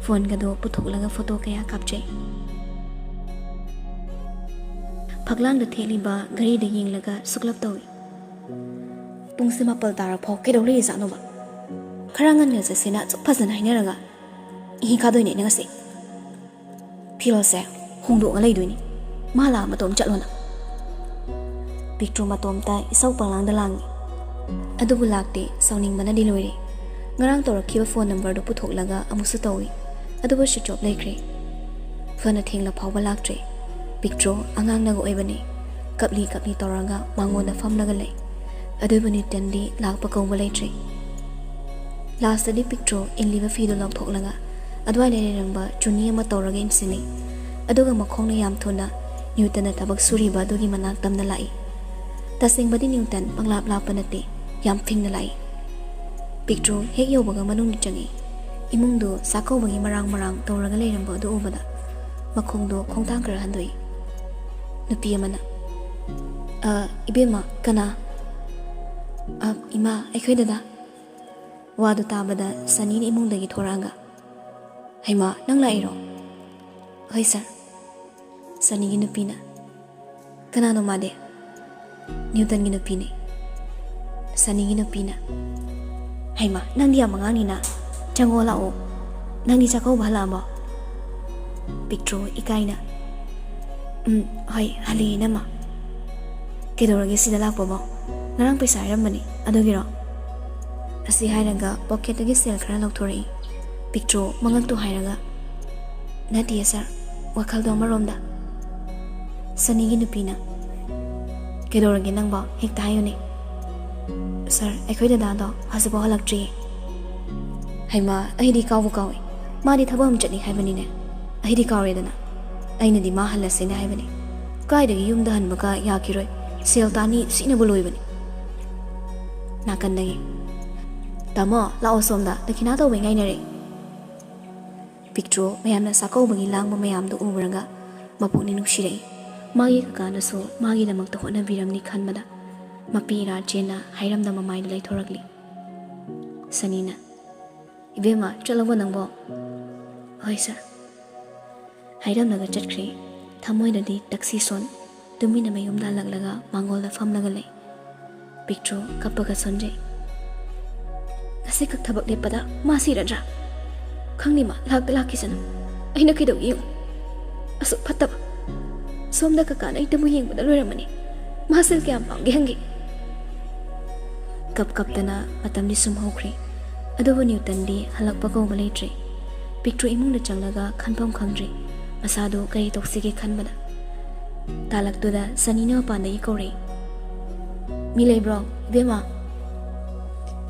ꯐꯣꯟꯒꯗꯣ ꯄꯨꯊꯣꯛꯂꯒ ꯐꯣꯇꯣ ꯀꯌꯥ ꯀꯥꯞꯆꯩ꯫ ꯐꯛꯂꯥꯡꯗ ꯊꯦꯠꯂꯤꯕ ꯘꯔꯤꯗ ꯌꯦꯡꯂꯒ ꯁꯨꯛꯂꯞ ꯇꯧꯏ꯫ "ꯄꯨꯡꯁꯦ ꯃꯥꯄꯜ ꯇꯥꯔꯐꯥꯎ ꯀꯩꯗꯧ ꯂꯩꯔꯤꯖꯥꯠꯅꯣꯕ? ꯈꯔ ꯉꯟꯅ ꯆꯠꯁꯦꯅ ꯑꯁꯨꯛ ꯐꯖꯅ ꯍꯥꯏꯅꯔꯒ ꯏꯍꯤꯡ ꯀꯥꯗꯣꯏꯅꯦ ꯅꯪ ꯉꯁꯤ꯫ ꯐꯤꯔꯣꯜꯁꯦ ꯍꯣꯡꯗꯣꯛꯑꯒ ꯂꯩꯗꯣꯏꯅꯤ꯫ ꯃꯥ ꯂꯥꯛꯑ ꯃꯇꯣꯝ ꯆꯠꯂꯣꯅ꯫" ꯄꯤꯛꯇ꯭ꯔꯨ ꯃꯇꯣꯝꯇ ꯏꯁꯧ ꯄꯪꯂꯥꯡꯗ ꯂꯥꯡꯏ꯫ ꯑꯗꯨꯕꯨ ꯂꯥꯛꯇꯦ꯫ ꯁꯥꯎꯅꯤꯡꯕꯅꯗꯤ ꯂꯣꯏꯔꯦ꯫ ꯉꯔꯥꯡ ꯇꯧꯔꯛꯈꯤꯕ ꯐꯣꯟ ꯅꯝꯕꯔꯗꯨ ꯄꯨꯊꯣꯛꯂꯒ ꯑꯃꯨꯛꯁꯨ ꯇꯧꯏ꯫ ꯑꯗꯨꯕꯨ ꯁ꯭ꯋꯤꯆ ꯑꯣꯐ ꯂꯩꯈ꯭ꯔꯦ꯫ ꯐꯅ ꯊꯦꯡꯂ ꯐꯥꯎꯕ ꯂꯥꯛꯇ꯭ꯔꯦ꯫ ꯄꯤꯛꯇ꯭ꯔꯨ ꯑꯉꯥꯡꯅꯒ ꯑꯣꯏꯕꯅꯤ꯫ ꯀꯞꯂꯤ ꯀꯞꯂꯤ ꯇꯧꯔꯒ ꯃꯉꯣꯟꯗ ꯐꯝꯂꯒ ꯂꯩ꯫ ꯑꯗꯨꯕꯨ ꯅ꯭ꯌꯨꯇꯟꯗꯤ ꯂꯥꯛꯄ ꯀꯧꯕ ꯂꯩꯇ꯭ꯔꯦ꯫ ꯂꯥꯁꯇꯗꯤ ꯄꯤꯛꯇ꯭ꯔꯨ ꯏꯜꯂꯤꯕ ꯐꯤꯗꯨ ꯂꯧꯊꯣꯛꯂꯒ ꯑꯗꯨꯋꯥꯏꯗ ꯂꯩꯔꯝꯕ ꯆꯨꯅꯤ ꯑꯃ ꯇꯧꯔꯒ ꯏꯟꯁꯤꯜꯂꯤ꯫ ꯑꯗꯨꯒ ꯃꯈꯣꯡꯅ ꯌꯥꯝ ꯊꯨꯅ ꯅ꯭ꯌꯨꯇꯟꯅ ꯊꯕꯛ ꯁꯨꯔꯤꯕ ꯑꯗꯨꯒꯤ ꯃꯅꯥꯛ ꯇꯝꯅ ꯂꯥꯛꯏ꯫ ꯇꯁꯦꯡꯕꯗꯤ ꯅ꯭ꯌꯨꯇꯟ ꯄꯪꯂꯥꯞ ꯂꯥꯞꯄ ꯅꯠꯇꯦ, ꯌꯥꯝ ꯐꯤꯡꯅ ꯂꯥꯛꯏ꯫ ꯄꯤꯛꯇ꯭ꯔꯨ ꯍꯦꯛ ꯌꯧꯕꯒ ꯃꯅꯨꯡꯗ ꯆꯪꯏ꯫ ꯏꯃꯨꯡꯗꯨ ꯆꯥꯛꯀꯧꯕꯒꯤ ꯃꯔꯥꯡ ꯃꯔꯥꯡ ꯇꯧꯔꯒ ꯂꯩꯔꯝꯕ ꯑꯗꯨ ꯎꯕꯗ ꯃꯈꯣꯡꯗꯣ ꯈꯣꯡꯊꯥꯡ ꯈꯔ ꯍꯟꯗꯣꯛꯏ꯫ ꯅꯨꯄꯤ ꯑꯃꯅ, "ꯑ, ꯏꯕꯦꯝꯃ, ꯀꯅꯥ?" "ꯑ, ꯏꯃꯥ, ꯑꯩꯈꯣꯏ ꯗꯗꯥ꯫" ꯋꯥꯗꯨ ꯇꯥꯕꯗ ꯁꯅꯤꯅ ꯏꯃꯨꯡꯗꯒꯤ ꯊꯣꯔꯛꯑꯒ, "ꯍꯩꯃꯥ, ꯅꯪ ꯂꯥꯛꯏꯔꯣ?" "ꯍꯣꯏ ꯁꯥꯔ꯫" ꯁꯅꯤꯒꯤ ꯅꯨꯄꯤꯅ, "ꯀꯅꯥꯅꯣ ꯃꯥꯗꯤ?" "ꯅ꯭ꯌꯨꯇꯟꯒꯤ ꯅꯨꯄꯤꯅꯦ꯫" ꯁꯅꯤꯒꯤ ꯅꯨꯄꯤꯅ, "ꯍꯩꯃꯥ, ꯅꯪꯗꯤ ꯌꯥꯝ ꯑꯉꯥꯡꯅꯤꯅ, ꯆꯪꯉꯣ ꯂꯥꯛꯑꯣ꯫ ꯅꯪꯗꯤ ꯆꯥꯛꯀꯧꯕ ꯍꯜꯂꯛꯑꯕꯣ?" ꯄꯤꯛꯇ꯭ꯔꯨ ꯏꯀꯥꯏꯅ, "ꯎꯝ, ꯍꯣꯏ, ꯍꯜꯂꯛꯑꯦ, ꯏꯅꯝꯃ꯫" "ꯀꯩꯗꯧꯔꯒꯦ ꯁꯤꯗ ꯂꯥꯛꯄꯕꯣ? ꯉꯔꯥꯡ ꯄꯩꯁꯥ ꯍꯥꯏꯔꯝꯕꯅꯤ, ꯑꯗꯨꯒꯤꯔꯣ?" ꯑꯁꯤ ꯍꯥꯏꯔꯒ ꯄꯣꯀꯦꯠꯇꯒꯤ ꯁꯦꯜ ꯈꯔ ꯂꯧꯊꯣꯔꯛꯏ꯫ ꯄꯤꯛꯇ꯭ꯔꯨ ꯃꯉꯛꯇꯨ ꯍꯥꯏꯔꯒ, "ꯅꯠꯇꯤꯌꯦ ꯁꯥꯔ, ꯋꯥꯈꯜꯗꯣ ꯑꯃꯔꯣꯝꯗ꯫" ꯁꯅꯤꯒꯤ ꯅꯨꯄꯤꯅ, "ꯀꯩꯗꯧꯔꯒꯦ ꯅꯪꯕꯣ? ꯍꯦꯛꯇ ꯍꯥꯏꯌꯨꯅꯦ꯫" "ꯁꯥꯔ, ꯑꯩꯈꯣꯏ ꯗꯗꯥꯗꯣ ꯍꯧꯖꯤꯛꯐꯥꯎ ꯍꯜꯂꯛꯇ꯭ꯔꯤꯌꯦ꯫" "ꯍꯩꯃꯥ, ꯑꯩꯗꯤ ꯀꯥꯎꯕꯨ ꯀꯥꯎꯏ꯫ ꯃꯥꯗꯤ ꯊꯕꯛ ꯑꯃ ꯆꯠꯅꯤ ꯍꯥꯏꯕꯅꯤꯅꯦ꯫ ꯑꯩꯗꯤ ꯀꯥꯎꯔꯦꯗꯅ꯫ ꯑꯩꯅꯗꯤ ꯃꯥ ꯍꯜꯂꯁꯦꯅ ꯍꯥꯏꯕꯅꯤ꯫ ꯀꯥꯏꯗꯒꯤ ꯌꯨꯝꯗ ꯍꯟꯕꯒ ꯌꯥꯈꯤꯔꯣꯏ꯫ ꯁꯦꯜ ꯇꯥꯅꯤ ꯁꯤꯅꯕꯨ ꯂꯣꯏꯕꯅꯤ꯫" ꯅꯥꯀꯟꯗꯒꯤ, "ꯇꯥꯃꯣ, ꯂꯥꯛꯑꯣ ꯁꯣꯝꯗ, ꯗꯈꯤꯅꯥ ꯇꯧꯕꯩ ꯉꯥꯏꯅꯔꯦ꯫" ꯄꯤꯛꯇ꯭ꯔꯨ ꯃꯌꯥꯝꯅ ꯆꯥꯛꯀꯧꯕꯒꯤ ꯂꯥꯡꯕ ꯃꯌꯥꯝꯗꯨ ꯎꯕꯔꯒ ꯃꯄꯨꯛꯅꯤꯡ ꯅꯨꯡꯁꯤꯔꯛꯏ꯫ ꯃꯥꯒꯤ ꯀꯀꯥꯅꯁꯨ ꯃꯥꯒꯤꯗꯃꯛꯇ ꯍꯣꯠꯅꯕꯤꯔꯝꯅꯤ ꯈꯟꯕꯗ ꯃꯄꯤ ꯏꯔꯥ ꯆꯦꯟꯅ ꯍꯥꯏꯔꯝꯗ ꯃꯃꯥꯏꯗ ꯂꯩꯊꯣꯔꯛꯂꯤ꯫ ꯁꯅꯤꯅ, "ꯏꯕꯦꯝꯃ, ꯆꯠꯂꯕꯣ ꯅꯪꯕꯣ?" "ꯍꯣꯏ ꯁꯥꯔ꯫" ꯍꯥꯏꯔꯝꯂꯒ ꯆꯠꯈ꯭ꯔꯦ꯫ ꯊꯃꯣꯏꯗꯗꯤ ꯇꯛꯁꯤ ꯁꯣꯟ, ꯇꯨꯃꯤꯟꯅ ꯃꯌꯨꯝꯗ ꯍꯜꯂꯛꯂꯒ ꯃꯥꯡꯒꯣꯜꯗ ꯐꯝꯂꯒ ꯂꯩ꯫ ꯄꯤꯛꯇ꯭ꯔꯨ ꯀꯞꯄꯒ ꯁꯣꯟꯖꯩ꯫ "ꯉꯁꯤꯈꯛ ꯊꯕꯛ ꯂꯦꯞꯄꯗ ꯃꯥ ꯁꯤꯔꯗ꯭ꯔꯥ? ꯈꯪꯅꯤ ꯃꯥ, ꯂꯥꯛꯇ ꯂꯥꯛꯈꯤꯁꯅꯨ꯫ ꯑꯩꯅ ꯀꯩꯗꯧꯒꯦ ꯌꯦꯡꯉꯨ꯫ ꯑꯁꯨꯛ ꯐꯠꯇꯕ꯫ ꯁꯣꯝꯗ ꯀꯀꯥꯅ ꯑꯩꯇꯕꯨ ꯌꯦꯡꯕꯗ ꯂꯣꯏꯔꯝꯃꯅꯤ꯫ ꯃꯥ ꯁꯦꯜ ꯀꯌꯥꯝ ꯄꯥꯝꯒꯦ ꯍꯪꯒꯦ꯫" ꯀꯞ ꯀꯞꯇꯅ ꯃꯇꯝꯗꯤ ꯁꯨꯝ ꯍꯧꯈ꯭ꯔꯦ꯫ ꯑꯗꯨꯕꯨ ꯅ꯭ꯌꯨꯇꯟꯗꯤ ꯍꯜꯂꯛꯄ ꯀꯧꯕ ꯂꯩꯇ꯭ꯔꯦ꯫ ꯄꯤꯛꯇ꯭ꯔꯨ ꯏꯃꯨꯡꯗ ꯆꯪꯂꯒ ꯈꯟꯐꯝ ꯈꯪꯗ꯭ꯔꯦ꯫ ꯃꯁꯥꯗꯨ ꯀꯔꯤ ꯇꯧꯁꯤꯒꯦ ꯈꯟꯕꯗ꯫ ꯇꯥꯂꯛꯇꯨꯗ ꯁꯅꯤꯅ ꯃꯄꯥꯟꯗꯒꯤ ꯀꯧꯔꯛꯏ꯫ "ꯃꯤ ꯂꯩꯕ꯭ꯔꯣ, ꯏꯕꯦꯝꯃ?"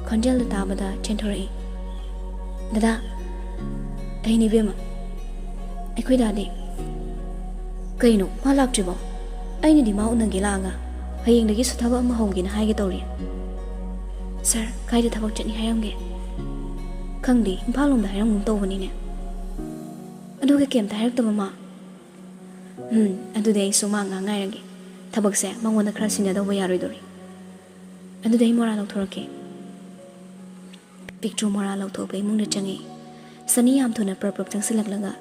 ꯈꯣꯟꯖꯦꯜꯗꯨ ꯇꯥꯕꯗ ꯆꯦꯟꯊꯣꯔꯛꯏ꯫ "ꯗꯗꯥ, ꯑꯩꯅꯤ ꯏꯕꯦꯝꯃ꯫ ꯑꯩꯈꯣꯏ ꯗꯥꯗꯤ?" "ꯀꯩꯅꯣ, ꯃꯥ ꯂꯥꯛꯇ꯭ꯔꯤꯕꯣ? ꯑꯩꯅꯗꯤ ꯃꯥ ꯎꯅꯒꯦ ꯂꯥꯛꯑꯒ ꯍꯌꯦꯡꯗꯒꯤꯁꯨ ꯊꯕꯛ ꯑꯃ ꯍꯧꯒꯦꯅ ꯍꯥꯏꯒꯦ ꯇꯧꯔꯤ꯫" "ꯁꯥꯔ, ꯀꯥꯏꯗ ꯊꯕꯛ ꯆꯠꯅꯤ ꯍꯥꯏꯔꯝꯒꯦ?" "ꯈꯪꯗꯦ, ꯏꯝꯐꯥꯜ ꯂꯣꯝꯗ ꯍꯥꯏꯔꯝꯒꯨꯝ ꯇꯧꯕꯅꯤꯅꯦ꯫ ꯑꯗꯨꯒ ꯀꯩꯝꯇ ꯍꯥꯏꯔꯛꯇꯕ ꯃꯥ?" "ꯎꯝ, ꯑꯗꯨꯗꯤ ꯑꯩꯁꯨ ꯃꯥ ꯉꯥꯏꯍꯥꯛ ꯉꯥꯏꯔꯒꯦ꯫ ꯊꯕꯛꯁꯦ ꯃꯉꯣꯟꯗ ꯈꯔ ꯁꯤꯟꯅꯗꯧꯕ ꯌꯥꯔꯣꯏꯗꯧꯔꯤ꯫ ꯑꯗꯨꯗꯤ ꯑꯩ ꯃꯣꯔꯥ ꯂꯧꯊꯣꯔꯛꯀꯦ꯫" ꯄꯤꯛꯇ꯭ꯔꯨ ꯃꯣꯔꯥ ꯂꯧꯊꯣꯛꯄ ꯏꯃꯨꯡꯗ ꯆꯪꯉꯛꯏ꯫ ꯁꯅꯤ ꯌꯥꯝ ꯊꯨꯅ ꯄ꯭ꯔꯞ ꯄ꯭ꯔꯞ ꯆꯪꯁꯤꯜꯂꯛꯂꯒ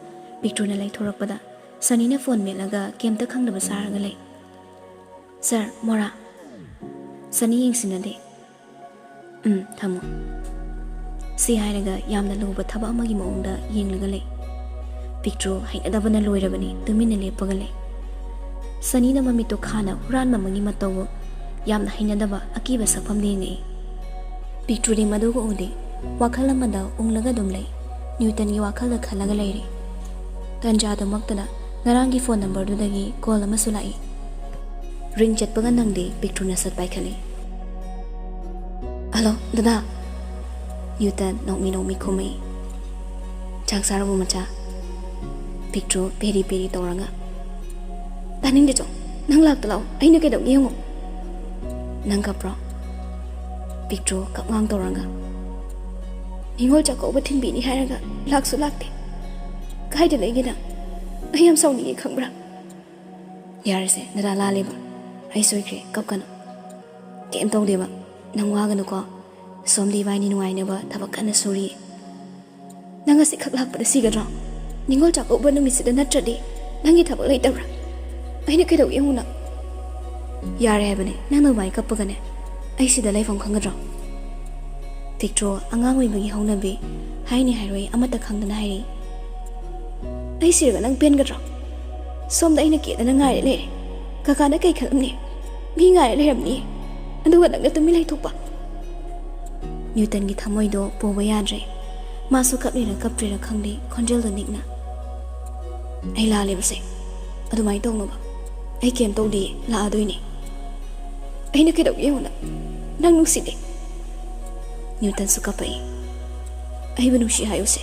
ꯄꯤꯛꯇ꯭ꯔꯨꯅ ꯂꯩꯊꯣꯔꯛꯄꯗ ꯁꯅꯤꯅ ꯐꯣꯟ ꯃꯦꯠꯂꯒ ꯀꯩꯝꯇ ꯈꯪꯗꯕ ꯁꯥꯔꯒ ꯂꯩ꯫ "ꯁꯥꯔ, ꯃꯣꯔꯥ꯫" ꯁꯅꯤ ꯌꯦꯡꯁꯤꯟꯅꯗꯦ꯫ "ꯎꯝ, ꯊꯝꯃꯣ꯫" ꯁꯤ ꯍꯥꯏꯔꯒ ꯌꯥꯝꯅ ꯂꯨꯕ ꯊꯕꯛ ꯑꯃꯒꯤ ꯃꯑꯣꯡꯗ ꯌꯦꯡꯂꯒ ꯂꯩ꯫ ꯄꯤꯛꯇ꯭ꯔꯨ ꯍꯩꯅꯗꯕꯅ ꯂꯣꯏꯔꯕꯅꯤ, ꯇꯨꯃꯤꯟꯅ ꯂꯦꯞꯄꯒ ꯂꯩ꯫ ꯁꯅꯤꯅ ꯃꯃꯤꯠꯇꯨ ꯈꯥꯅ ꯍꯨꯔꯥꯟꯕ ꯑꯃꯒꯤ ꯃꯇꯧ, ꯌꯥꯝꯅ ꯍꯩꯅꯗꯕ ꯑꯀꯤꯕ ꯁꯛꯐꯝꯗ ꯌꯦꯡꯉꯛꯏ꯫ ꯄꯤꯛꯇ꯭ꯔꯨꯗꯤ ꯃꯗꯨꯒ ꯎꯗꯦ, ꯋꯥꯈꯜ ꯑꯃꯗ ꯎꯪꯂꯒ ꯑꯗꯨꯝ ꯂꯩ꯫ ꯅ꯭ꯌꯨꯇꯟꯒꯤ ꯋꯥꯈꯜꯗ ꯈꯜꯂꯒ ꯂꯩꯔꯤ꯫ ꯇꯟꯖꯥꯗꯨꯃꯛꯇꯗ ꯉꯔꯥꯡꯒꯤ ꯐꯣꯟ ꯅꯝꯕꯔꯗꯨꯗꯒꯤ ꯀꯣꯜ ꯑꯃꯁꯨ ꯂꯥꯛꯏ꯫ ꯔꯤꯡ ꯆꯠꯄꯒ ꯅꯪꯗꯦ, ꯄꯤꯛꯇ꯭ꯔꯨꯅ ꯁꯠ ꯄꯥꯏꯈꯠꯂꯤ꯫ "ꯍꯜꯂꯣ, ꯗꯗꯥ꯫" ꯅ꯭ꯌꯨꯇꯟ ꯅꯣꯛꯃꯤ ꯅꯣꯛꯃꯤ ꯈꯨꯝꯃꯛꯏ꯫ "ꯆꯥꯛ ꯆꯥꯔꯕꯣ, ꯃꯆꯥ?" ꯄꯤꯛꯇ꯭ꯔꯨ ꯄꯦꯔꯤ ꯄꯦꯔꯤ ꯇꯧꯔꯒ꯫ "ꯇꯥꯅꯤꯡꯗꯦ ꯆꯣ, ꯅꯪ ꯂꯥꯛꯇ ꯂꯥꯛꯑꯣ, ꯑꯩꯅ ꯀꯩꯗꯧꯒꯦ ꯌꯦꯡꯉꯣ꯫" "ꯅꯪ ꯀꯞꯄ꯭ꯔꯣ?" ꯄꯤꯛꯇ꯭ꯔꯨ ꯀꯞꯉꯥꯡ ꯇꯧꯔꯒ꯫ ꯅꯤꯉꯣꯜ ꯆꯥꯛꯀꯧꯕ ꯊꯤꯟꯕꯤꯅꯤ ꯍꯥꯏꯔꯒ ꯂꯥꯛꯁꯨ ꯂꯥꯛꯇꯦ꯫ ꯀꯥꯏꯗ ꯂꯩꯒꯦ ꯅꯪ? ꯑꯩ ꯌꯥꯝ ꯁꯥꯎꯅꯤꯡꯉꯦ, ꯈꯪꯕ꯭ꯔꯥ? ꯌꯥꯔꯦꯁꯦ, ꯗꯗꯥ ꯂꯥꯜꯂꯦꯕ꯫ ꯑꯩ ꯁꯣꯏꯈ꯭ꯔꯦ, ꯀꯞꯀꯅꯨ꯫ ꯀꯩꯝ ꯇꯧꯗꯦꯕ, ꯅꯪ ꯋꯥꯒꯅꯨꯀꯣ꯫ ꯁꯣꯝꯗꯤ ꯏꯕꯥꯏꯅꯤ ꯅꯨꯡꯉꯥꯏꯅꯕ ꯊꯕꯛ ꯀꯟꯅ ꯁꯨꯔꯤ꯫ ꯅꯪ ꯉꯁꯤ ꯈꯛ ꯂꯥꯛꯄꯗ ꯁꯤꯒꯗ꯭ꯔꯣ? ꯅꯤꯉꯣꯜ ꯆꯥꯛꯀꯧꯕ ꯅꯨꯃꯤꯠꯁꯤꯗ ꯅꯠꯇ꯭ꯔꯗꯤ ꯅꯪꯒꯤ ꯊꯕꯛ ꯂꯩꯇꯕ꯭ꯔꯥ? ꯑꯩꯅ ꯀꯩꯗꯧꯒꯦ ꯌꯦꯡꯉꯨ ꯅꯪ꯫ ꯌꯥꯔꯦ ꯍꯥꯏꯕꯅꯦ, ꯅꯪ ꯑꯗꯨꯃꯥꯏꯅ ꯀꯞꯄꯒꯅꯦ ꯑꯩ ꯁꯤꯗ ꯂꯩꯐꯝ ꯈꯪꯒꯗ꯭ꯔꯣ? ꯄꯤꯛꯇ꯭ꯔꯣ ꯑꯉꯥꯡ ꯑꯣꯏꯕꯒꯤ ꯍꯧꯅꯕꯤ, ꯍꯥꯏꯅꯤ ꯍꯥꯏꯔꯣꯏ ꯑꯃꯠꯇ ꯈꯪꯗꯅ ꯍꯥꯏꯔꯛꯏ꯫ ꯑꯩ ꯁꯤꯔꯒ ꯅꯪ ꯄꯦꯟꯒꯗ꯭ꯔꯣ? ꯁꯣꯝꯗ ꯑꯩꯅ ꯀꯦꯗꯅ ꯉꯥꯏꯔꯦ ꯂꯩꯔꯦ꯫ ꯀꯀꯥꯅ ꯀꯩ ꯈꯜꯂꯝꯅꯤ? ꯃꯤ ꯉꯥꯏꯔꯦ ꯂꯩꯔꯝꯅꯤ꯫ ꯑꯗꯨꯒ ꯅꯪꯅ ꯇꯨꯃꯤꯟ ꯂꯩꯊꯣꯛꯄ꯫ ꯅ꯭ꯌꯨꯇꯟꯒꯤ ꯊꯃꯣꯏꯗꯣ ꯄꯨꯕ ꯌꯥꯗ꯭ꯔꯦ꯫ ꯃꯥꯁꯨ ꯀꯞꯂꯤꯔ ꯀꯞꯇ꯭ꯔꯤꯔ ꯈꯪꯗꯦ, ꯈꯣꯟꯖꯦꯜꯗꯣ ꯅꯤꯛꯅ, "ꯑꯩ ꯂꯥꯜꯂꯦꯕꯁꯦ, ꯑꯗꯨꯃꯥꯏꯅ ꯇꯧꯅꯨꯕ꯫ ꯑꯩ ꯀꯩꯝ ꯇꯧꯗꯦ, ꯂꯥꯛꯑꯗꯣꯏꯅꯦ꯫ ꯑꯩꯅ ꯀꯩꯗꯧꯒꯦ ꯌꯦꯡꯉꯨꯅ, ꯅꯪ ꯅꯨꯡꯁꯤꯗꯦ꯫" ꯅ꯭ꯌꯨꯇꯟꯁꯨ ꯀꯞꯄꯛꯏ꯫ "ꯑꯩꯕꯨ ꯅꯨꯡꯁꯤ ꯍꯥꯏꯌꯨꯁꯦ,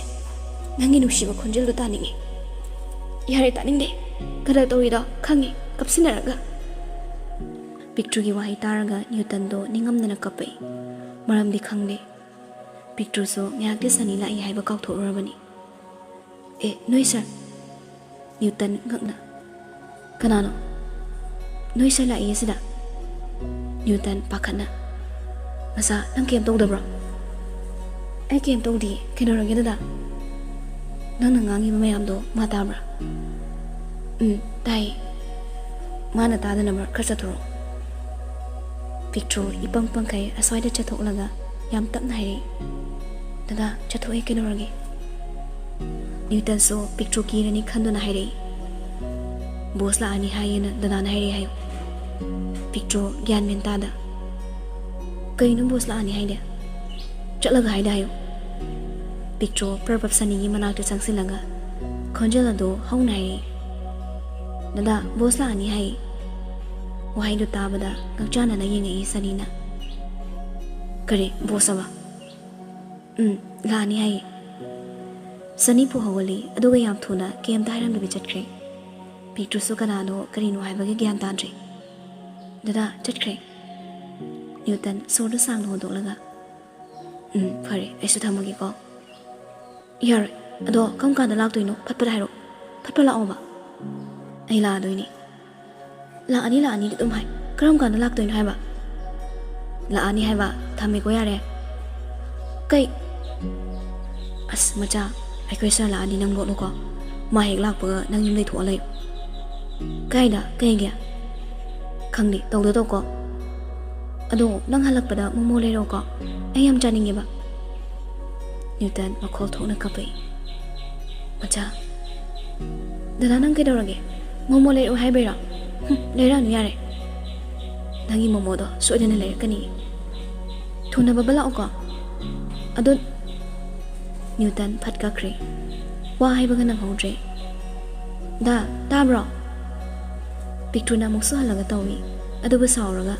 ꯅꯪꯒꯤ ꯅꯨꯡꯁꯤꯕ ꯈꯣꯟꯖꯦꯜꯗꯣ ꯇꯥꯅꯤꯡꯉꯤ꯫" "ꯌꯥꯔꯦ, ꯇꯥꯅꯤꯡꯗꯦ꯫ ꯀꯗꯔ ꯇꯧꯔꯤꯗꯣ ꯈꯪꯉꯤ, ꯀꯞꯁꯤꯟꯅꯔꯒ꯫" ꯄꯤꯛꯇ꯭ꯔꯨꯒꯤ ꯋꯥꯍꯩ ꯇꯥꯔꯒ ꯅ꯭ꯌꯨꯇꯟꯗꯣ ꯅꯤꯡꯉꯝꯗꯅ ꯀꯞꯄꯛꯏ꯫ ꯃꯔꯝꯗꯤ ꯈꯪꯗꯦ꯫ ꯄꯤꯛꯇ꯭ꯔꯨꯁꯨ ꯉꯥꯏꯍꯥꯛꯇꯤ ꯁꯅꯤ ꯂꯥꯛꯏ ꯍꯥꯏꯕ ꯀꯥꯎꯊꯣꯛꯂꯨꯔꯕꯅꯤ꯫ "ꯑꯦ, ꯅꯣꯏ ꯁꯥꯔ꯫" ꯅ꯭ꯌꯨꯇꯟ ꯉꯛꯅ, "ꯀꯅꯥꯅꯣ? ꯅꯣꯏ ꯁꯥꯔ ꯂꯥꯛꯏ ꯑꯁꯤꯗ?" ꯅ꯭ꯌꯨꯇꯟ ꯄꯥꯈꯠꯅ, "ꯃꯆꯥ, ꯅꯪ ꯀꯩꯝ ꯇꯧꯗꯕ꯭ꯔꯣ?" "ꯑꯩ ꯀꯩꯝ ꯇꯧꯗꯤꯌꯦ꯫ ꯀꯩꯗꯧꯔꯒꯦ ꯗꯗꯥ? ꯅꯪꯅ ꯉꯥꯡꯉꯤꯕ ꯃꯌꯥꯝꯗꯣ ꯃꯥ ꯇꯥꯕ꯭ꯔꯥ?" "ꯎꯝ, ꯇꯥꯏꯌꯦ꯫ ꯃꯥꯅ ꯇꯥꯗꯅꯕ ꯈꯔ ꯆꯠꯊꯣꯔꯛꯑꯣ꯫" ꯄꯤꯛꯇ꯭ꯔꯨ ꯏꯄꯪ ꯄꯪꯈꯩ ꯑꯁ꯭ꯋꯥꯏꯗ ꯆꯠꯊꯣꯛꯂꯒ ꯌꯥꯝ ꯇꯞꯅ ꯍꯥꯏꯔꯛꯏ, "ꯗꯗꯥ, ꯆꯠꯊꯣꯛꯑꯦ, ꯀꯩꯗꯧꯔꯒꯦ?" ꯅ꯭ꯌꯨꯇꯟꯁꯨ ꯄꯤꯛꯇ꯭ꯔꯨ ꯀꯤꯔꯅꯤ ꯈꯟꯗꯨꯅ ꯍꯥꯏꯔꯛꯏ, "ꯕꯣꯁ ꯂꯥꯛꯑꯅꯤ ꯍꯥꯏꯌꯦꯅ ꯗꯗꯥꯅ ꯍꯥꯏꯔꯛꯑꯦ ꯍꯥꯏꯌꯨ꯫" ꯄꯤꯛꯇ꯭ꯔꯨ ꯒ꯭ꯌꯥꯟ ꯃꯦꯟ ꯇꯥꯗ, "ꯀꯩꯅꯣ ꯕꯣꯁ ꯂꯥꯛꯑꯅꯤ ꯍꯥꯏꯗꯤ? ꯆꯠꯂꯒ ꯍꯥꯏꯗ ꯍꯥꯏꯌꯨ꯫" ꯄꯤꯛꯇ꯭ꯔꯨ ꯄ꯭ꯔꯞ ꯄ꯭ꯔꯞ ꯁꯅꯤꯒꯤ ꯃꯅꯥꯛꯇ ꯆꯪꯁꯤꯜꯂꯒ ꯈꯣꯟꯖꯦꯜ ꯑꯗꯨ ꯍꯧꯅ ꯍꯥꯏꯔꯛꯏ, "ꯗꯗꯥ, ꯕꯣꯁ ꯂꯥꯛꯑꯅꯤ ꯍꯥꯏꯌꯦ꯫" ꯋꯥꯍꯩꯗꯨ ꯇꯥꯕꯗ ꯉꯛꯆꯥꯟꯅꯅ ꯌꯦꯡꯉꯛꯏ ꯁꯅꯤꯅ꯫ "ꯀꯔꯤ ꯕꯣꯁ ꯑꯕ?" "ꯎꯝ, ꯂꯥꯛꯑꯅꯤ ꯍꯥꯏꯌꯦ꯫" ꯁꯅꯤ ꯄꯨ ꯍꯧꯒꯠꯂꯤ, ꯑꯗꯨꯒ ꯌꯥꯝ ꯊꯨꯅ ꯀꯩꯝꯇ ꯍꯥꯏꯔꯝꯗꯕꯤ ꯆꯠꯈ꯭ꯔꯦ꯫ ꯄꯤꯛꯇ꯭ꯔꯨꯁꯨ ꯀꯅꯥꯅꯣ ꯀꯔꯤꯅꯣ ꯍꯥꯏꯕꯒꯤ ꯒ꯭ꯌꯥꯟ ꯇꯥꯗ꯭ꯔꯦ꯫ "ꯗꯗꯥ, ꯆꯠꯈ꯭ꯔꯦ꯫" ꯅ꯭ꯌꯨꯇꯟ ꯁꯣꯔꯗꯨ ꯁꯥꯡꯅ ꯍꯣꯟꯗꯣꯛꯂꯒ, ꯎꯝ, ꯐꯔꯦ, ꯑꯩꯁꯨ ꯊꯝꯃꯒꯦꯀꯣ꯫ ꯌꯥꯔꯣꯏ꯫ ꯑꯗꯣ ꯀꯔꯝ ꯀꯥꯟꯗ ꯂꯥꯛꯇꯣꯏꯅꯣ? ꯐꯠ ꯐꯠ ꯍꯥꯏꯔꯛꯑꯣ꯫ ꯐꯠ ꯐꯠ ꯂꯥꯛꯑꯣꯕ꯫ ꯑꯩ ꯂꯥꯛꯑꯗꯣꯏꯅꯦ꯫ ꯂꯥꯛꯑꯅꯤ, ꯂꯥꯛꯑꯅꯤꯗꯤ ꯑꯗꯨꯝ ꯍꯥꯏ꯫ ꯀꯔꯝ ꯀꯥꯟꯗ ꯂꯥꯛꯇꯣꯏꯅꯣ ꯍꯥꯏꯕ? ꯂꯥꯛꯑꯅꯤ ꯍꯥꯏꯕ꯫ ꯊꯝꯃꯦꯀꯣ, ꯌꯥꯔꯦ꯫ ꯀꯩ? ꯑꯁ, ꯃꯆꯥ, ꯑꯩꯈꯣꯏ ꯁꯥꯔ ꯂꯥꯛꯑꯗꯤ ꯅꯪ ꯂꯣꯠꯂꯨꯀꯣ꯫ ꯃꯥ ꯍꯦꯛ ꯂꯥꯛꯄꯒ ꯅꯪ ꯌꯨꯝꯗꯩ ꯊꯣꯛꯑ ꯂꯩꯌꯨ꯫ ꯀꯥꯏꯗ? ꯀꯩꯒꯤ? ꯈꯪꯗꯦ, ꯇꯧꯗꯣ ꯇꯧꯀꯣ꯫ ꯑꯗꯣ ꯅꯪ ꯍꯜꯂꯛꯄꯗ ꯃꯣꯃꯣ ꯂꯩꯔꯛꯎꯀꯣ, ꯑꯩ ꯌꯥꯝ ꯆꯥꯅꯤꯡꯉꯦꯕ꯫ ꯅ꯭ꯌꯨꯇꯟ ꯃꯈꯣꯜ ꯊꯣꯛꯅ ꯀꯞꯄꯛꯏ꯫ ꯃꯆꯥ, ꯗꯗꯥ, ꯅꯪ ꯀꯩꯗꯧꯔꯒꯦ? ꯃꯣꯃꯣ ꯂꯩꯔꯛꯎ ꯍꯥꯏꯕꯩꯔꯣ? ꯍꯨꯝ, ꯂꯩꯔꯛꯑꯅꯨ, ꯌꯥꯔꯦ꯫ ꯅꯪꯒꯤ ꯃꯣꯃꯣꯗꯣ ꯁꯣꯏꯗꯅ ꯂꯩꯔꯛꯀꯅꯤ꯫ ꯊꯨꯅ ꯕꯕꯥ ꯂꯥꯛꯎꯀꯣ꯫ ꯑꯗꯣ ꯅ꯭ꯌꯨꯇꯟ ꯐꯠ ꯀꯛꯈ꯭ꯔꯦ꯫ ꯋꯥ ꯍꯥꯏꯕꯒ ꯅꯪꯍꯧꯗ꯭ꯔꯦ꯫ "ꯗꯥ, ꯇꯥꯕ꯭ꯔꯣ?" ꯄꯤꯛꯇ꯭ꯔꯨꯅ ꯑꯃꯨꯛꯁꯨ ꯍꯜꯂꯒ ꯇꯧꯏ, ꯑꯗꯨꯕꯨ ꯁꯥꯎꯔꯒ,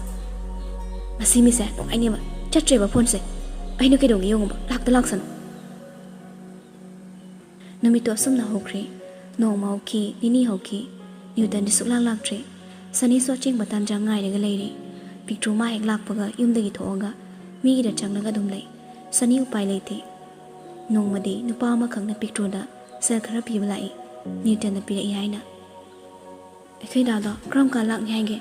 "ꯃꯁꯤ ꯃꯤꯁꯦ ꯅꯨꯡꯉꯥꯏꯅꯦꯕ, ꯆꯠꯇ꯭ꯔꯦꯕ ꯐꯣꯟꯁꯦ꯫ ꯑꯩꯅ ꯀꯩꯗꯧꯒꯦ ꯌꯦꯡꯉꯨꯕ, ꯂꯥꯛꯇ ꯂꯥꯛꯁꯅꯨ꯫" ꯅꯨꯃꯤꯠꯇꯣ ꯑꯁꯨꯝꯅ ꯍꯧꯈ꯭ꯔꯦ꯫ ꯅꯣꯡꯃ ꯍꯧꯈꯤ, ꯅꯤꯅꯤ ꯍꯧꯈꯤ꯫ ꯅ꯭ꯌꯨꯇꯟꯗꯤ ꯁꯨꯛꯂꯥꯛ ꯂꯥꯛꯇ꯭ꯔꯦ꯫ ꯁꯅꯤꯁꯨ ꯑꯆꯦꯡꯕ ꯇꯥꯟꯖꯥ ꯉꯥꯏꯔꯒ ꯂꯩꯔꯦ꯫ ꯄꯤꯛꯇ꯭ꯔꯨ ꯃꯥ ꯍꯦꯛ ꯂꯥꯛꯄꯒ ꯌꯨꯝꯗꯒꯤ ꯊꯣꯛꯑꯒ ꯃꯤꯒꯤꯗ ꯆꯪꯂꯒ ꯑꯗꯨꯝ ꯂꯩ꯫ ꯁꯅꯤ ꯎꯄꯥꯏ ꯂꯩꯇꯦ꯫ ꯅꯣꯡꯃꯗꯤ ꯅꯨꯄꯥ ꯑꯃꯈꯛꯅ ꯄꯤꯛꯇ꯭ꯔꯨꯗ ꯁꯦꯜ ꯈꯔ ꯄꯤꯕ ꯂꯥꯛꯏ, ꯅ꯭ꯌꯨꯇꯟꯅ ꯄꯤꯔꯛꯏ ꯍꯥꯏꯅ꯫ "ꯑꯩꯈꯣꯏ ꯗꯥꯗꯣ ꯀꯔꯝ ꯀꯥꯟ ꯂꯥꯛꯅꯤ ꯍꯥꯏꯒꯦ?"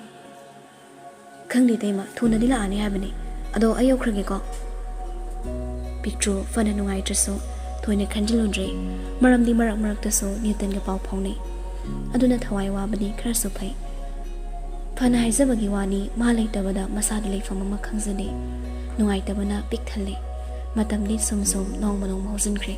"ꯈꯪꯗꯦ ꯇꯩꯃ, ꯊꯨꯅꯗꯤ ꯂꯥꯛꯑꯅꯤ ꯍꯥꯏꯕꯅꯤ꯫ ꯑꯗꯣ ꯑꯩ ꯌꯧꯈ꯭ꯔꯒꯦꯀꯣ꯫" ꯄꯤꯛꯇ꯭ꯔꯨ ꯐꯅ ꯅꯨꯡꯉꯥꯏꯇ꯭ꯔꯁꯨ ꯊꯣꯏꯅ ꯈꯟꯖꯤꯜꯂꯨꯗ꯭ꯔꯦ, ꯃꯔꯝꯗꯤ ꯃꯔꯛ ꯃꯔꯛꯇꯁꯨ ꯅ꯭ꯌꯨꯇꯟꯒ ꯄꯥꯎ ꯐꯥꯎꯅꯩ꯫ ꯑꯗꯨꯅ ꯊꯋꯥꯏ ꯋꯥꯕꯗꯤ ꯈꯔꯁꯨ ꯐꯩ꯫ ꯐꯅ ꯍꯥꯏꯖꯕꯒꯤ ꯋꯥꯅꯤ, ꯃꯥ ꯂꯩꯇꯕꯗ ꯃꯁꯥꯗ ꯂꯩꯐꯝ ꯑꯃ ꯈꯪꯖꯗꯦ꯫ ꯅꯨꯡꯉꯥꯏꯇꯕꯅ ꯄꯤꯛ ꯊꯜꯂꯦ꯫ ꯃꯇꯝꯗꯤ ꯁꯨꯝ ꯁꯨꯝ ꯅꯣꯡꯃ ꯅꯣꯡꯃ ꯍꯧꯖꯤꯟꯈ꯭ꯔꯦ꯫